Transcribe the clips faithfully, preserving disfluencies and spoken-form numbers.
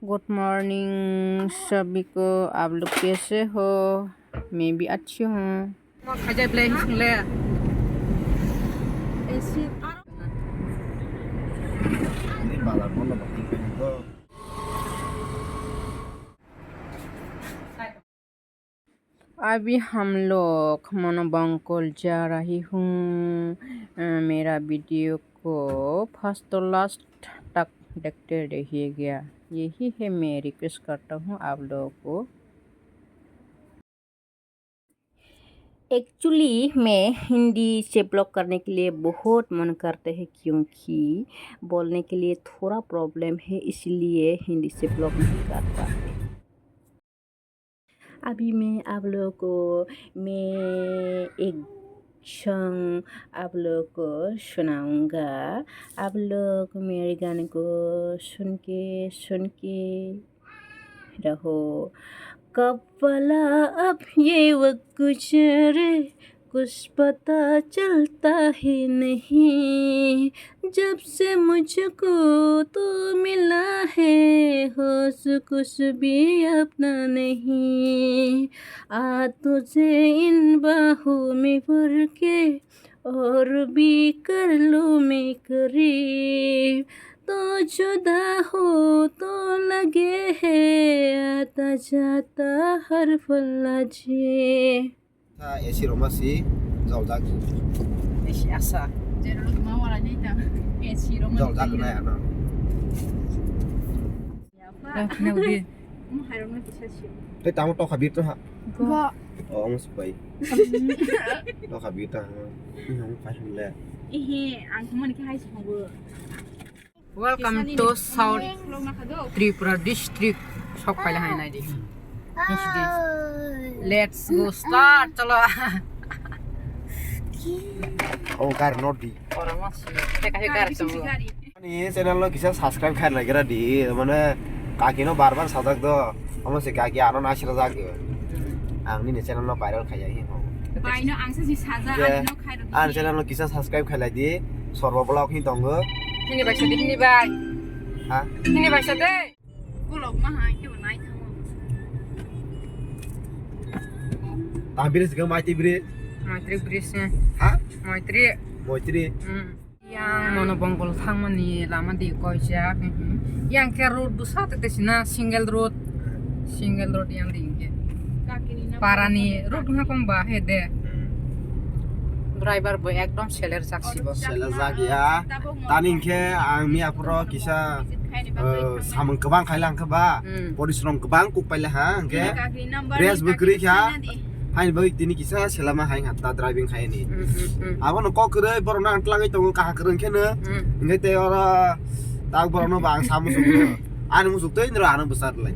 Good morning सभी को, आप लोग कैसे हो? मैं भी अच्छी हूँ। अभी हम लोग मनोबंकुल जा रही हूँ। अ, मेरा वीडियो को फर्स्ट तो लास्ट तक देखते रहिएगा। यही है, मैं रिक्वेस्ट करता हूँ आप लोगों को। एक्चुअली मैं हिंदी से ब्लॉग करने के लिए बहुत मन करते हैं, क्योंकि बोलने के लिए थोड़ा प्रॉब्लम है, इसलिए हिंदी से ब्लॉग नहीं कर पाते। अभी मैं आप लोगों को, मैं एक सॉन्ग आप लोगों को सुनाऊंगा। आप लोग मेरे गाने को सुन के, सुन के रहो। कब भला अब ये वक्त गुजरे, कुछ पता चलता ही नहीं। जब से मुझको तू मिला है, होश कुछ भी अपना नहीं। आ तुझे इन बाहों में भर के, और भी कर लूँ मैं करीब। तो जुदा हो तो लगे है आता जाता हर पल अजीब। Tha A C roma si joljak. Isi asa. Joljak na ano. Tei tamo tokha bir to ha. Go. O omo se pai. Tokha bir to ha. Nang pai hwnle. Ehe, ang thumani khe hai se phungo. Welcome to South Tripura district. Sok paila hai nai di. Let's go start. Chalo. O gari not di. Ora mas. Teka he gari chalo. Ani channel no kisa subscribe khai lai gra di. Mane kaki no bar bar sajak do. Omo se kaki ano na sira jak. Ang nini channel no viral khai ya hi. Bai no ang se si saja. Ani no khai. Ang channel no kisa subscribe khai lai di. Sorbo vlog hin tongo. Hini bai sadi, hini bai. Ha? Hini bai sadi. Kulok ma hai ke nai thamo. Tambiri sega maitri biri. Maitri biri se. Ha? Maitri. Maitri. Hmm. Yang mono bongkol thangmani lama di koijak. Yang ke road busa te te sina single road. Single road yang di ke. Parani road nga kong ba he de. Driver bo ekdom seler jak si bo. Seler jak ya. Tani hingke ang miya poro kisa, eh, samung kwbang khai lang kha ba. Hmm. Porisrom kwbang kuk paile ha hingke. Rest bo kwrwi kha. Haini bagwi tini kisa selama hai hata driving khai ni. Hmm, hmm, hmm. Abono kok kwrwi borok no ang twlangwi tongo kaham kwrwng khe no. Hmm. Hingke tei oro tak borok no ba ang sa muchungo. Ani muchuk tei nro ano bwsar lai.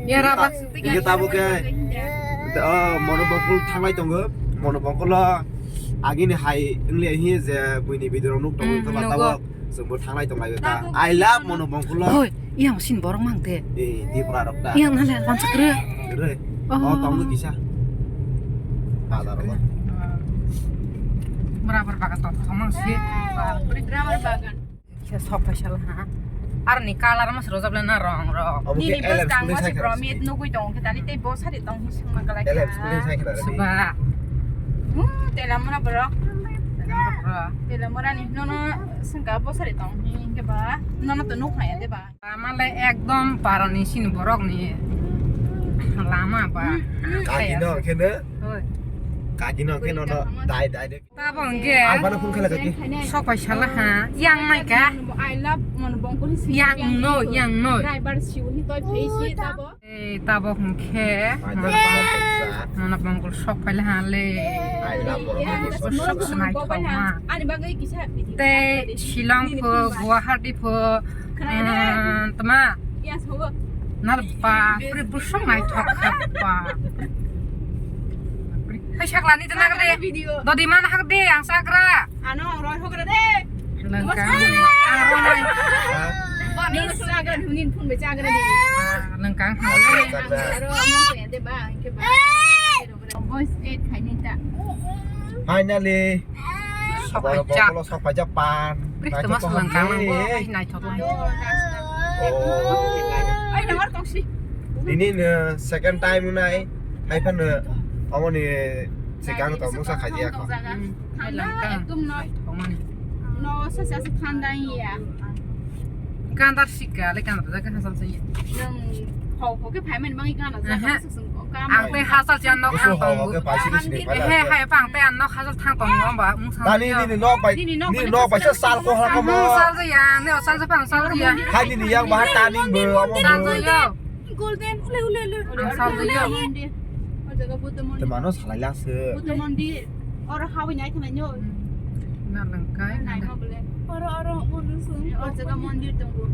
Ya raba. Hingke tabo khe. Oh, mono bongkol thanglai tongo. Mono bongkol o agini hai wngli hi je buini video rok nuk tongo. Hmm, khe ba nugo. Tabo. Chwngbo thanglai tong lai ta. Tabuk I love mono bongkol o. Hoi, yang sin borok mang te. Eh, di pura rok ta. Yang nale wansa kre. Kre. Oh. Oh, tong kisa. Bazar ro. Rubber bagan tong tong mang si. Rubber bagan. Kisa sok paisa la ha. Ar ni color mas rojab le na rong rok. Nini bwskang mas promise nugui tong khe tani tei bo sari tong hi sungma kalai. Suba. Hmm, tela mura borok. Tela mura ni nono. Sengka bosari tong hingke ba, nono to nuk haya de ba. Lama le ekdom parani sini borok ni lama ba. Kaki no khe no. Hoi. Kaki no khe no no dai dai de. Tabo hingke. Ang bana phone khala kaki. Sok pai sala ha. Yang nai ka. I love mon bongkol si. Yang no, yang no. Driver si uni toi phei si tabo. Ei, tabok hwnkhe mono bongkol sok paila ha le. Bwswk se naithokma. Tei Shillong pho, Guwahati pho, tma. Nal bapre, bwswk naithok kha ba. Hai saklani tana kade. Dodi mana hakde ang sakra. Ano roi hokra de. Nengkang. Ang roi. Ni sagra dunin phun be sagra de. Nengkang. Aro among ko ya de ba, ke ba. Voice eight khai ni ta. Finally. Sok paijak. Bokolo sok paijak pan. Prih temas nengkang nang bo. Naithok. Nini no second time nai, hai phano amoni sikang to musa khaji ako. Hmm. Thangla ekdom no. No, sasa se thanda ya. Kandar sika, le kandar jaga hasal se. Nang hau hau ke payment mangi kana jaga. Ang tei hasal jan nok ang tongo. He, he, pang tei ang nok hasal thang tongo, ba, mung sang. Tani nini nok bai, nini nok bai sal ko ha ko mo. Sal ya, ne sal pang sal ya. Hai nini yang ba tani bo. Sal ya. Golden, ule, ule, ule. Ang sal ya. Te mano salai la se. Buddha mondir. Oro hawi nai thang nyo. Na lang kai. Nai mo bole. Oro, oro, oro sung. Oro jaga mondir tongo.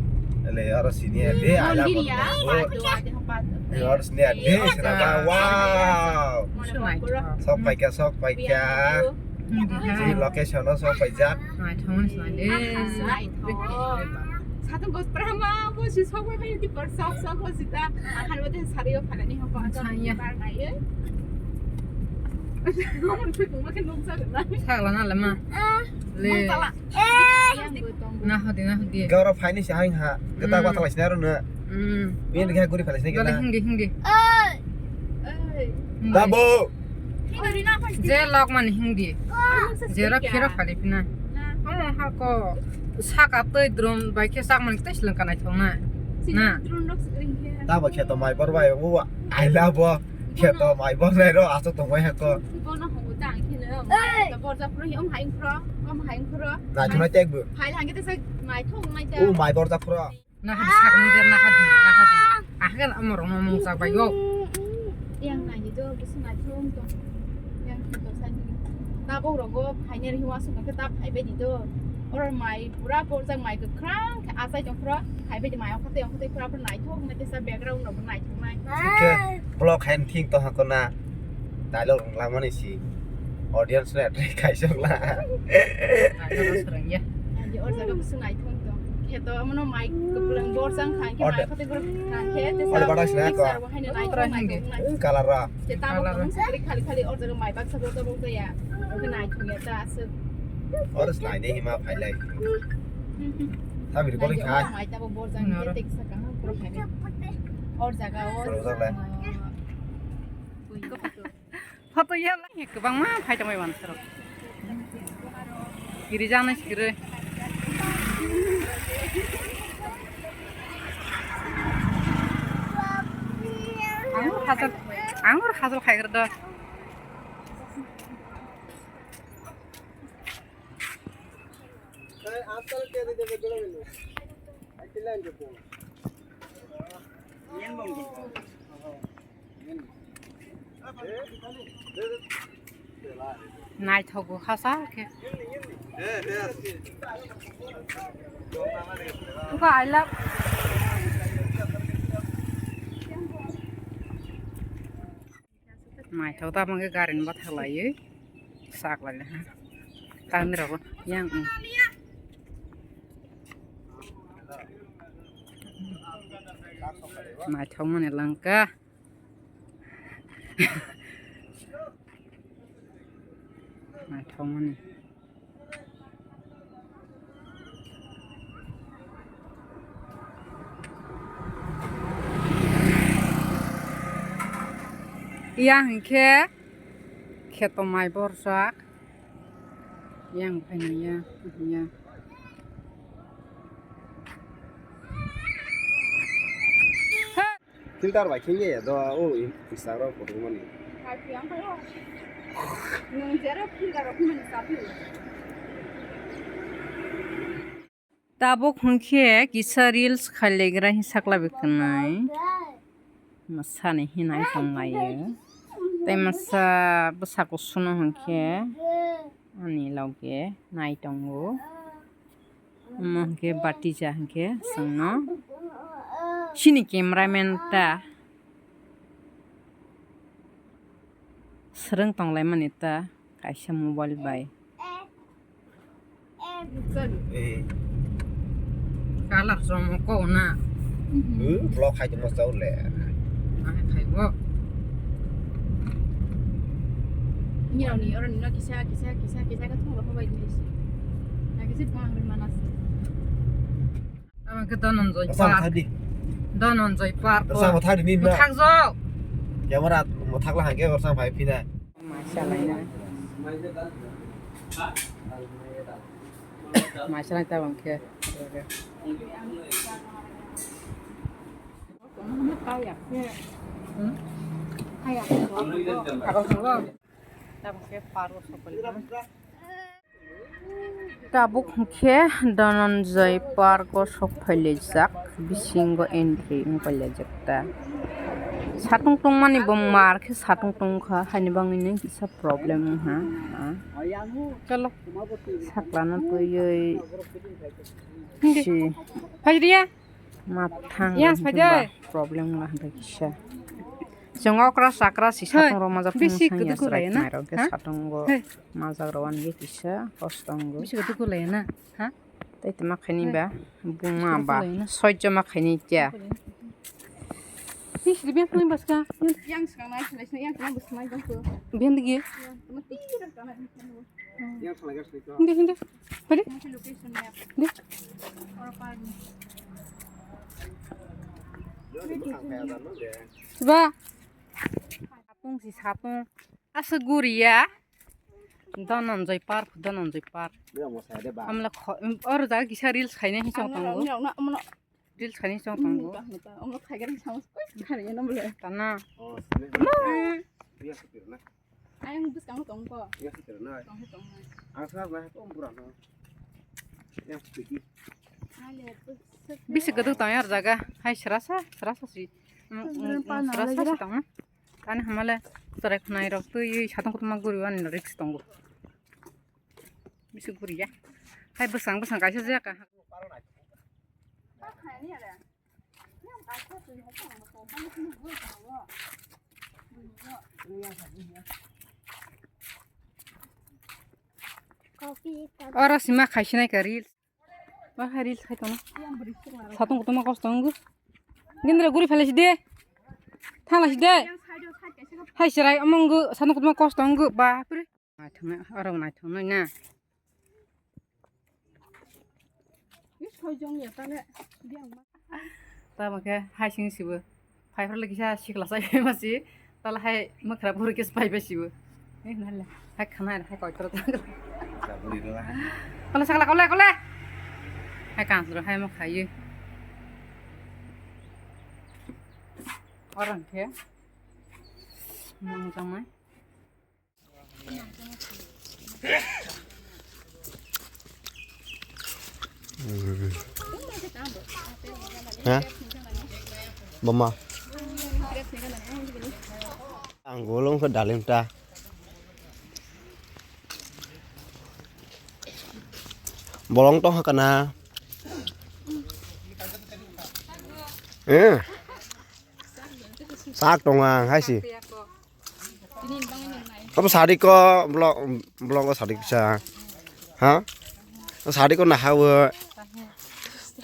Ele oro sini ade ala. Mondir ya. Padu, ade ho padu. Ele oro sini ade. Sini ade. Wow. Sok paika, sok paika. Sini location o sok paijak. Nai thong, nai thong. Satung bos prama, bos si sok bai bai di bor sok sok bos si ta. Ahan bote sari o phalani ho ko. Bar nai. Sakla na lama. Le. Na hodi, na hodi. Gaura phaini si haing ha. Gata batala sina ro na. Hmm. Bini khe guri phalai sina. Hingdi, hingdi. Dabo. Je lok mani hingdi. Jero phiro khali phina. Omo hako saka twi drum bai khe sak mani twi sleng kanai thong na. Na. Tabo kheto mai bor bai u aila bo. Kheto mai bor nai ro aso tong bai hako. Bono hongo ta ang kheno. Borja phro hi om haing phro, om haing phro. Na thunai tek bu. Hai hangke te sa mai thong nai ta. U mai borja phro. Nahadi sakni de nahadi, nahadi. Ahgan amorokno mungsa bayo. Yang nai di do, bisu nai thum tong. Yang thum tong sani. Tabok rogo phainer hiwa sung ke tap phai bai di do. Oro mai pura porjak mai kwkrang khe achai tong phro. Phai bai di mai ongkhate ongkhate pura pura nai thok nai tesa background rok nai thok nai. Oke, vlog hai thik to hakona. Dialogue lamani si audience le address khaisok la. Ang joto swrwngya. Ang je or jaga bwswk naithok tong. Khe to amono mic kwplwng borjang kha, khe mic kotor borjang kha, khe tesa. Ode bata sina ko. Mixer bo haino naithok naithok nai. Color ra. Khe tamo tong sakri khali khali or jaga mic baksa borjak borjak ya. Khe naithok ya ta aswk. Or slai de hima phailai. Tami recording khai. Mic tabo borjang khe teksa kaham pro khai. Or jaga o. Pro jaga. Photo ya la, kwbangma phai tongmani mansarok. Kiri jana sikiri. Ang hajal, ang hajal khai kira do. Naithogo hasa khe. Wngkha I love. Naithok tamo khe gari ni bwthak laiwi sak lai ha. Tamni rogo yang. Naithokmani langka. Naithokmani. Yang hinkhe kheto mai borjak. Yang phaino ya, ya. Filter bai khengya ya do o Instagram photo mani. Nwng jera filter rok mani sapi. Tabuk hwnkhe kisa reels khailegra hinwi sakla bwkhanai. Mwsani hinai tonglaio. Tei masa bwsa kusuno hwnkhe ani loge nai tongo. Omo hwnkhe batija hwnkhe chwngno chini cameraman ta swrwng tonglaimani ta kaisa mobile bai. Eh. Kalar chwng kok na. Hmm, vlog khai tongma chau le. Ai khai bo. Ni rok ni oro ni no kisa kisa kisa kisa ka thung rok bai ni si. Na kisa phang ri mana si. Ang khe Dhananjay Rwchapmung Park. Thadi. Dhananjay Park. Rwchapmung thadi ni na. Thakjak. Camera mo thakla hangke rwchapmung phai phina. Masha laina. Masha lai tabang khe. Hmm? Tabang khe park o sokphaikha. Tabuk hwnkhe Dhananjay Park o sok phailaijak, bisingo entry wng pailaijak ta. Satung tongmani bo mar khe satung tongkha, haini bagwi nw kisa problem wngkha. Ah. Chalo. Saklano twiwi si. Phai riya. Mathang yang wngkhe saja. Ba problem wngkha kisa. Chwng okra chakra si satung rok majak bisi phung sanya kwdwkhu chwrai laina? Khwnairok khe ha? Satungo. Hey. Majak rok ani kisa kostongo. Bisi kwdwkhu laina? Ha? Tei tama khaini ba buma ba soichoma khaini kya. Bisi de biang khwlai baska. Yang swkang nai, swkang nai, yang swkang bwswk nai jang ko. Biang digi. Yang tama tira kana. Hindi, hindi. Pwede? Hindi. Ba. Satung si satung. Asa guriya. Dhananjay Park, Dhananjay Park. Amla kho, oro jaga kisa reels khaina hi chong tongo. Reels khaina hi chong tongo. Tana. Ayang bwskango tong ko. Tong ko tong. Bisi kwdwk tong yar jaga. Hai srasa, srasa si. Srasa si tong. Tani hamale chwrai khwnairok twi satung kotorma guriwi ani risk tongo. Bisi guriya. Hai bwsang bwsang kaisa jaka. Oro sima khaisinai ka reels. Ba hai reels khai tono. Satung kotorma kosto wngo. Gendra guri phalai si de. Thalai si de. Hai chwrai omo wngo satung kotorma kosto wngo. Bapre. Naithoknai, oro naithoknai na. Tamo khe hai sing sibo. Phai phai kisa sikla sai masi. Tala hai mwkhra buru kis phai phai sibo. Eh, nale. Hai khana hai koi tro. Kole sakla kole kole. Hai kan suro hai mo khayu. Orang khe. Mang jamai. Ha? Boma. Ang gulung ke dalim ta. Bolong tong hakana. Eh. Sak tong ang hai si. Abo sari ko blog blog ko sari kisa. Ha? Sari ko na hawo.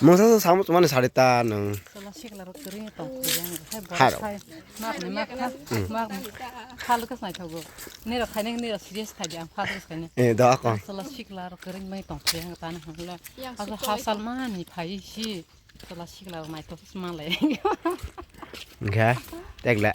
Mungsa sa samu mane sari ta nung. Sola sikla rok kering tong kuyang. Hai bor. Haro. Hai. Mak ni mak ha. Mak. Phalu kas nai thogo. Nero khaine nero serious khai di ang phalu kas khaine. Eh, da ko. Sola sikla rok kering mai tong kuyang ta na hangla. Asa hasal mani phai si. Sola sikla rok nai to sma lai. Ga. Tegla.